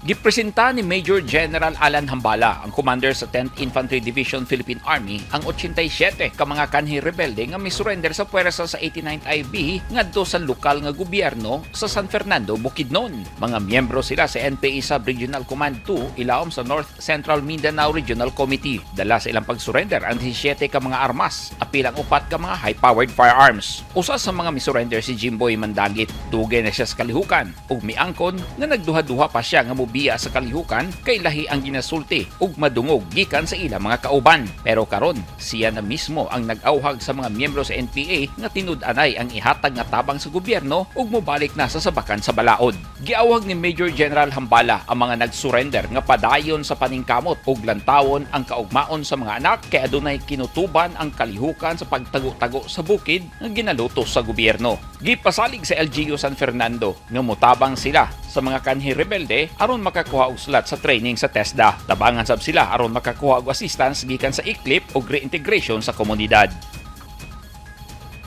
Gipresenta ni Major General Alan Hambala, ang commander sa 10th Infantry Division, Philippine Army, ang 87 ka mga kanhi rebelde nga misurrender sa puwersa sa 89th IB ngadto sa lokal nga gobyerno sa San Fernando, Bukidnon. Mga miyembro sila sa NPA Sub-Regional Command 2 ilawom sa North Central Mindanao Regional Committee. Dala sa ilang pagsurrender ang 17 ka mga armas, apil ang upat ka mga high-powered firearms. Usa sa mga misurrender si Jimboy Mandagit. Dugay na siya sa kalihukan ug miangkon nga nagduha-duha pa siya nga mobiya sa kalihukan kay lahi ang ginasulti ug madungog gikan sa ilang mga kauban. Pero karon siya na mismo ang nag-awhag sa mga miyembro sa NPA nga tinud-anay ang ihatag nga tabang sa gobyerno ug mobalik na sa sabakan sa balaod. Giawhag ni Major General Hambala ang mga nagsurrender nga padayon sa paningkamot ug lantawon ang kaugmaon sa mga anak kay adunay kinutuban ang kalihukan sa pagtago-tago sa bukid nga ginalutos sa gobyerno. Gipasalig sa LGU San Fernando nga motabang sila sa mga kanhi rebelde aron makakuha og slot sa training sa TESDA. Tabangan sab sila aron makakuha og assistance gikan sa ICLIP ug reintegration sa komunidad.